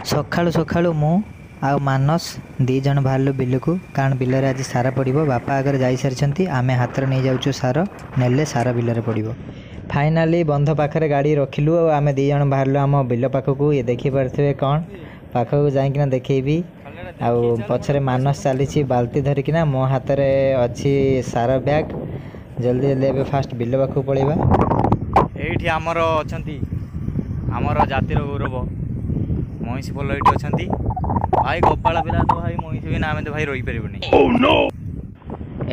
ସକାଳୁ ସକାଳୁ ମୁଁ ଆଉ ମାନସ ଦୁଇ ଜଣ ବାହାରିଲୁ ବିଲକୁ, କାରଣ ବିଲରେ ଆଜି ସାର ପଡ଼ିବ। ବାପା ଆଗରେ ଯାଇସାରିଛନ୍ତି, ଆମେ ହାତରେ ନେଇଯାଉଛୁ ସାର, ନେଲେ ସାର ବିଲରେ ପଡ଼ିବ। ଫାଇନାଲି ବନ୍ଧ ପାଖରେ ଗାଡ଼ି ରଖିଲୁ ଆଉ ଆମେ ଦୁଇ ଜଣ ବାହାରିଲୁ ଆମ ବିଲ ପାଖକୁ। ଇଏ ଦେଖିପାରୁଥିବେ କ'ଣ, ପାଖକୁ ଯାଇକିନା ଦେଖେଇବି। ଆଉ ପଛରେ ମାନସ ଚାଲିଛି ବାଲ୍ଟି ଧରିକିନା, ମୋ ହାତରେ ଅଛି ସାର ବ୍ୟାଗ୍। ଜଲ୍ଦି ଜଲ୍ଦି ଏବେ ଫାଷ୍ଟ ବିଲ ପାଖକୁ ପଳେଇବା। ଏଇଠି ଆମର ଅଛନ୍ତି ଆମର ଜାତିର ଗୌରବ ମଇଁଷି ପଲ ଏଇଠି ଅଛନ୍ତି ଭାଇ। ଗୋପାଳ ପିଲା ତ ଭାଇ, ମଇଁଷି ବିନା ଆମେ ତ ଭାଇ ରହିପାରିବୁନି।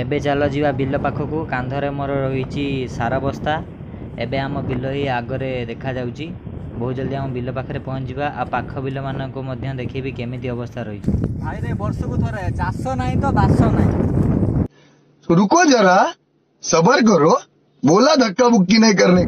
ଏବେ ଚାଲ ଯିବା ବିଲ ପାଖକୁ। କାନ୍ଧରେ ମୋର ରହିଛି ସାର ବସ୍ତା। ଏବେ ଆମ ବିଲ ଏଇ ଆଗରେ ଦେଖାଯାଉଛି। ବହୁତ ଜଲ୍ଦି ଆମ ବିଲ ପାଖରେ ପହଞ୍ଚିବା ଆଉ ପାଖ ବିଲମାନଙ୍କୁ ମଧ୍ୟ ଦେଖେଇବି କେମିତି ଅବସ୍ଥା ରହିଛି। ଭାଇରେ, ବର୍ଷକୁ ଥରେ ଚାଷ ନାହିଁ ତ ବାସ ନାହିଁ। रुको जरा, सबर करो, बोला धक्का मुक्की नहीं करने।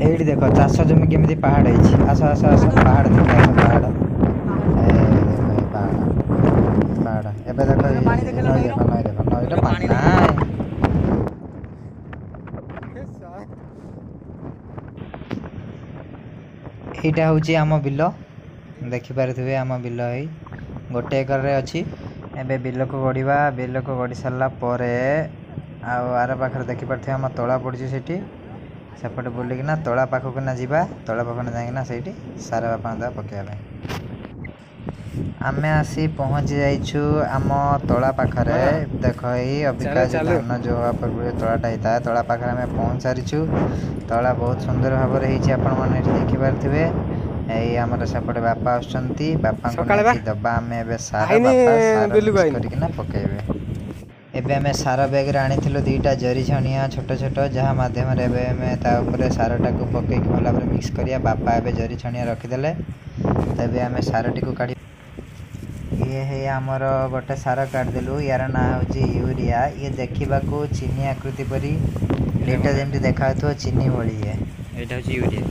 ଏଇଠି ଦେଖ ଚାଷ ଜମି କେମିତି ପାହାଡ଼ ହେଇଛି। ଆସ ଆସ ଆସ, ପାହାଡ଼ ଦେଖ, ଆସ ପାହାଡ଼। ଏ ଦେଖ, ଏ ପାହାଡ଼ ପାହାଡ଼। ଏବେ ଦେଖ ଏଇ ନଈ ଦେଖ, ନଈ ଦେଖ, ନଈର ପାଣି ନାହିଁ। ଏଇଟା ହେଉଛି ଆମ ବିଲ, ଦେଖିପାରୁଥିବେ ଆମ ବିଲ ଏଇ ଗୋଟେ ଏକରରେ ଅଛି। ଏବେ ବିଲକୁ ଗଡ଼ିବା। ବିଲକୁ ଗଡ଼ି ସାରିଲା ପରେ ଆଉ ଆର ପାଖରେ ଦେଖିପାରୁଥିବେ ଆମ ତଳା ପଡ଼ିଛି ସେଠି। ସେପଟେ ବୁଲିକିନା ତଳା ପାଖକୁ ନା ଯିବା, ତଳା ପାଖକୁ ଯାଇକିନା ସେଇଠି ସାର ବାପାଙ୍କ ଦେବା ପକାଇବା ପାଇଁ। ଆମେ ଆସି ପହଞ୍ଚି ଯାଇଛୁ ଆମ ତଳା ପାଖରେ। ଦେଖ ଏଇ ଅବିକା ଧାନ ଯେଉଁ ହେବା ପୂର୍ବରୁ ତଳାଟା ହେଇଥାଏ, ତଳା ପାଖରେ ଆମେ ପହଞ୍ଚି ସାରିଛୁ। ତଳା ବହୁତ ସୁନ୍ଦର ଭାବରେ ହେଇଛି, ଆପଣମାନେ ଏଠି ଦେଖିପାରୁଥିବେ। ଏଇ ଆମର ସେପଟେ ବାପା ଆସୁଛନ୍ତି, ବାପାଙ୍କୁ ନେଇକି ଦବା ଆମେ ଏବେ ସାର। ବାପା ସାର କରିକିନା ପକେଇବେ। ଏବେ ଆମେ ସାର ବ୍ୟାଗରେ ଆଣିଥିଲୁ ଦୁଇଟା ଜରି ଛଣିଆ ଛୋଟ ଛୋଟ, ଯାହା ମାଧ୍ୟମରେ ଏବେ ଆମେ ତା ଉପରେ ସାରଟାକୁ ପକେଇକି ଭଲ ଭାବରେ ମିକ୍ସ କରିବା। ବାପା ଏବେ ଜରି ଛଣିଆ ରଖିଦେଲେ, ତେବେ ଆମେ ସାରଟିକୁ କାଢ଼ି ଇଏ ହେଇ ଆମର ଗୋଟେ ସାର କାଢ଼ିଦେଲୁ। ୟାର ନାଁ ହେଉଛି ୟୁରିଆ। ଇଏ ଦେଖିବାକୁ ଚିନି ଆକୃତି ପରି, ଏଇଟା ଯେମିତି ଦେଖାଯାଉଥିବ ଚିନି ଭଳି। ଇଏ ଏଇଟା ହେଉଛି ୟୁରିଆ,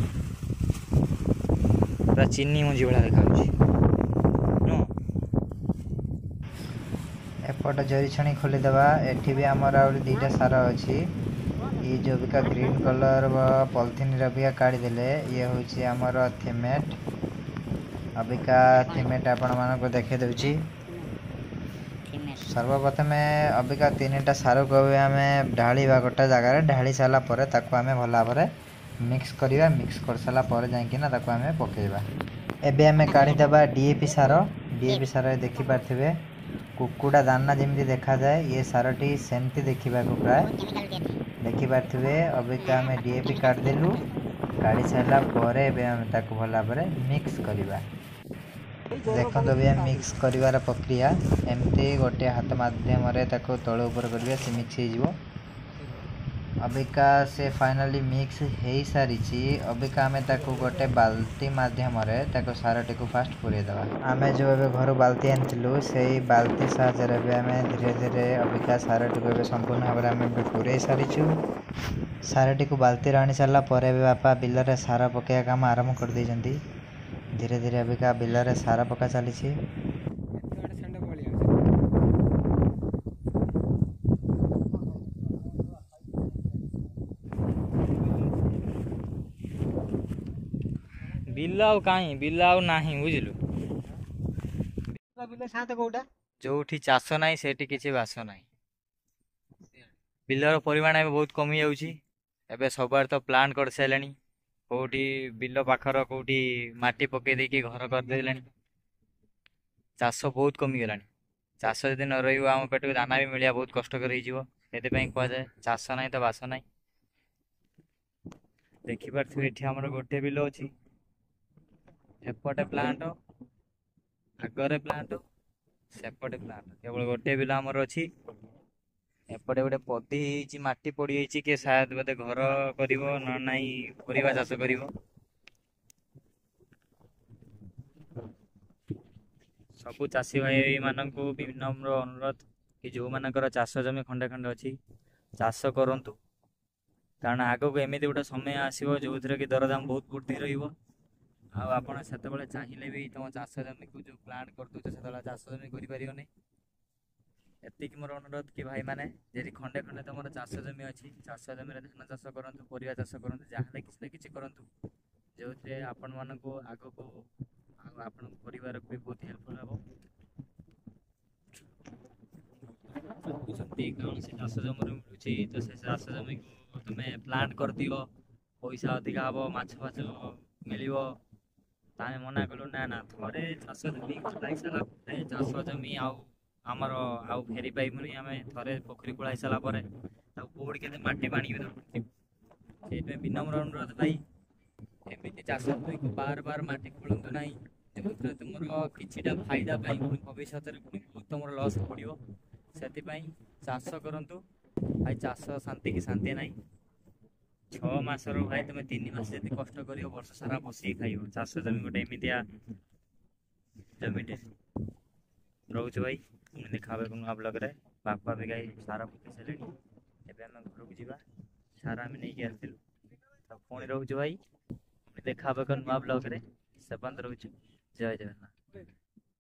ପୁରା ଚିନି ମଞ୍ଜି ଭଳିଆ ଦେଖାଯାଉଛି। ଏପଟ ଜରି ଛଣି ଖୋଲିଦେବା। ଏଠି ବି ଆମର ଆହୁରି ଦୁଇଟା ସାର ଅଛି। ଇଏ ଯେଉଁ ବିକା ଗ୍ରୀନ୍ କଲର୍ ପଲିଥିନ୍ର ଅବିକା କାଢ଼ିଦେଲେ, ଇଏ ହେଉଛି ଆମର ଥିମେଟ୍। ଅବିକା ଥିମେଟ୍ ଆପଣମାନଙ୍କୁ ଦେଖାଇ ଦେଉଛି। ସର୍ବପ୍ରଥମେ ଅବିକା ତିନିଟା ସାରକୁ ଏବେ ଆମେ ଢାଳିବା ଗୋଟେ ଜାଗାରେ। ଢାଳି ସାରିଲା ପରେ ତାକୁ ଆମେ ଭଲ ଭାବରେ ମିକ୍ସ କରିବା। ମିକ୍ସ କରିସାରିଲା ପରେ ଯାଇକିନା ତାକୁ ଆମେ ପକାଇବା। ଏବେ ଆମେ କାଢ଼ିଦେବା ଡି ଏ ପି ସାର। ଡି ଏ ପି ସାର ଦେଖିପାରୁଥିବେ, କୁକୁଡ଼ା ଦାନା ଯେମିତି ଦେଖାଯାଏ ଇଏ ସାରଟି ସେମିତି ଦେଖିବାକୁ ପ୍ରାୟ ଦେଖିପାରୁଥିବେ। ଅବିକା ଆମେ ଡି ଏ ପି କାଢ଼ିଦେଲୁ। କାଢ଼ି ସାରିଲା ପରେ ଏବେ ଆମେ ତାକୁ ଭଲ ଭାବରେ ମିକ୍ସ କରିବା। ଦେଖନ୍ତୁ ଏବେ ମିକ୍ସ କରିବାର ପ୍ରକ୍ରିୟା, ଏମିତି ଗୋଟିଏ ହାତ ମାଧ୍ୟମରେ ତାକୁ ତଳ ଉପର କରିବେ, ସେ ମିକ୍ସ ହେଇଯିବ। ଅବିକା ସେ ଫାଇନାଲି ମିକ୍ସ ହେଇସାରିଛି। ଅବିକା ଆମେ ତାକୁ ଗୋଟେ ବାଲ୍ଟି ମାଧ୍ୟମରେ ତାକୁ ସାରଟିକୁ ଫାଷ୍ଟ ପୁରେଇ ଦେବା। ଆମେ ଯେଉଁ ଏବେ ଘରୁ ବାଲ୍ଟି ଆଣିଥିଲୁ, ସେଇ ବାଲ୍ଟି ସାହାଯ୍ୟରେ ଏବେ ଆମେ ଧୀରେ ଧୀରେ ଅବିକା ସାରଟିକୁ ଏବେ ସମ୍ପୂର୍ଣ୍ଣ ଭାବରେ ଆମେ ଏବେ ପୁରେଇ ସାରିଛୁ। ସାରଟିକୁ ବାଲ୍ଟିରେ ଆଣି ସାରିଲା ପରେ ଏବେ ବାପା ବିଲରେ ସାର ପକାଇବା କାମ ଆରମ୍ଭ କରିଦେଇଛନ୍ତି। ଧୀରେ ଧୀରେ ଅବିକା ବିଲରେ ସାର ପକା ଚାଲିଛି। ବିଲ ଆଉ କାହିଁ, ବିଲ ଆଉ ନାହିଁ, ବୁଝିଲୁ? ଯୋଉଠି ଚାଷ ନାହିଁ ସେଠି କିଛି ବାସ ନାହିଁ। ବିଲର ପରିମାଣ ଏବେ ବହୁତ କମିଯାଉଛି। ଏବେ ସବୁଆଡ଼େ ତ ପ୍ଲାଣ୍ଟ କରିସାରିଲେଣି, କେଉଁଠି ବିଲ ପାଖର କେଉଁଠି ମାଟି ପକେଇ ଦେଇକି ଘର କରିଦେଲେଣି। ଚାଷ ବହୁତ କମିଗଲାଣି। ଚାଷ ଯଦି ନ ରହିବ ଆମ ପେଟକୁ ଦାନା ବି ମିଳିବା ବହୁତ କଷ୍ଟକର ହେଇଯିବ। ସେଥିପାଇଁ କୁହାଯାଏ ଚାଷ ନାହିଁ ତ ବାସ ନାହିଁ। ଦେଖିପାରୁଥିବେ ଏଠି ଆମର ଗୋଟେ ବିଲ ଅଛି, ଏପଟେ ପ୍ଲାଣ୍ଟ, ଆଗରେ ପ୍ଲାଣ୍ଟ, ସେପଟେ ପ୍ଲାଣ୍ଟ। କେବଳ ଗୋଟିଏ ବିଲ ଆମର ଅଛି। ଏପଟେ ଗୋଟେ ପଦି ହେଇଛି, ମାଟି ପଡ଼ିଯାଇଛି, କିଏ ସାୟଦ ବୋଧେ ଘର କରିବ ନ ନାହିଁ ପରିବା ଚାଷ କରିବ। ସବୁ ଚାଷୀ ଭାଇ ମାନଙ୍କୁ ବିନମ୍ର ଅନୁରୋଧ, କି ଯେଉଁମାନଙ୍କର ଚାଷ ଜମି ଖଣ୍ଡେ ଖଣ୍ଡେ ଅଛି, ଚାଷ କରନ୍ତୁ। କାରଣ ଆଗକୁ ଏମିତି ଗୋଟେ ସମୟ ଆସିବ ଯେଉଁଥିରେ କି ଦରଦାମ ବହୁତ ବୃଦ୍ଧି ରହିବ, ଆଉ ଆପଣ ସେତେବେଳେ ଚାହିଁଲେ ବି ତୁମ ଚାଷ ଜମିକୁ ଯେଉଁ ପ୍ଲାଣ୍ଟ କରିଦେଉଛ, ସେତେବେଳେ ଚାଷ ଜମି କରିପାରିବନି। ଏତିକି ମୋର ଅନୁରୋଧ କି ଭାଇମାନେ, ଯଦି ଖଣ୍ଡେ ଖଣ୍ଡେ ତୁମର ଚାଷ ଜମି ଅଛି, ଚାଷ ଜମିରେ ଧାନ ଚାଷ କରନ୍ତୁ, ପରିବା ଚାଷ କରନ୍ତୁ, ଯାହାହେଲେ କିଛି ନା କିଛି କରନ୍ତୁ, ଯେଉଁଥିରେ ଆପଣମାନଙ୍କୁ ଆଗକୁ ଆଉ ଆପଣଙ୍କ ପରିବାରକୁ ବି ବହୁତ ହେଲ୍ପଫୁଲ୍ ହେବ। ଭାବୁଛନ୍ତି କୌଣସି ଚାଷ ଜମିରୁ ମିଳୁଛି ତ ସେ ଚାଷ ଜମିକୁ ତୁମେ ପ୍ଲାଣ୍ଟ କରିଦିଅ, ପଇସା ଅଧିକା ହେବ, ମାଛ ଫାଛ ମିଳିବ। ତ ଆମେ ମନା କଲୁ, ନା ନା, ଥରେ ଚାଷ ଜମି ଖୋଳା ହେଇସାରିଲା ପରେ ଚାଷ ଜମି ଆଉ ଆମର ଆଉ ଫେରି ପାଇବୁନି। ଆମେ ଥରେ ପୋଖରୀ ଖୋଳା ହେଇସାରିଲା ପରେ ତାକୁ କୋଉଠି କେତେ ମାଟି ପାଣି ବି ଦରକାର। ସେଇଥିପାଇଁ ବିନମ୍ର ଅନୁରୋଧ ଭାଇ, ଏମିତି ଚାଷ ଜମିକୁ ବାର ବାର ମାଟି ଖୋଳନ୍ତୁ ନାହିଁ, ଯେଉଁଥିରେ ତୁମର କିଛିଟା ଫାଇଦା ପାଇଁ ପୁଣି ଭବିଷ୍ୟତରେ ପୁଣି ବହୁତ ତୁମର ଲସ୍ ପଡ଼ିବ। ସେଥିପାଇଁ ଚାଷ କରନ୍ତୁ ଭାଇ, ଚାଷ ଶାନ୍ତି କି ଶାନ୍ତି ନାହିଁ। 6 ମାସରୁ ଭାଇ ତୁମେ 3 ମାସ ଯଦି କଷ୍ଟ କରିବ, ବର୍ଷ ସାରା ବସିକି ଖାଇବ। ଚାଷ ଜମି ଗୋଟେ ଏମିତିଆ ଜମିଟେ। ରହୁଛୁ ଭାଇ, ପୁଣି ଦେଖା ହେବ ଏକ ନୂଆ ବ୍ଲଗ୍ରେ। ବାପା ବି ଗାଈ ସାର ପକେଇ ସାରିଲେଣି, ଏବେ ଆମେ ଘରକୁ ଯିବା। ସାର ଆମେ ନେଇକି ଆସିଥିଲୁ। ତ ପୁଣି ରହୁଛୁ ଭାଇ, ପୁଣି ଦେଖା ହେବ ଏକ ନୂଆ ବ୍ଲଗ୍ରେ। ସେ ପର୍ଯ୍ୟନ୍ତ ରହୁଛୁ, ଜୟ ଜଗନ୍ନାଥ।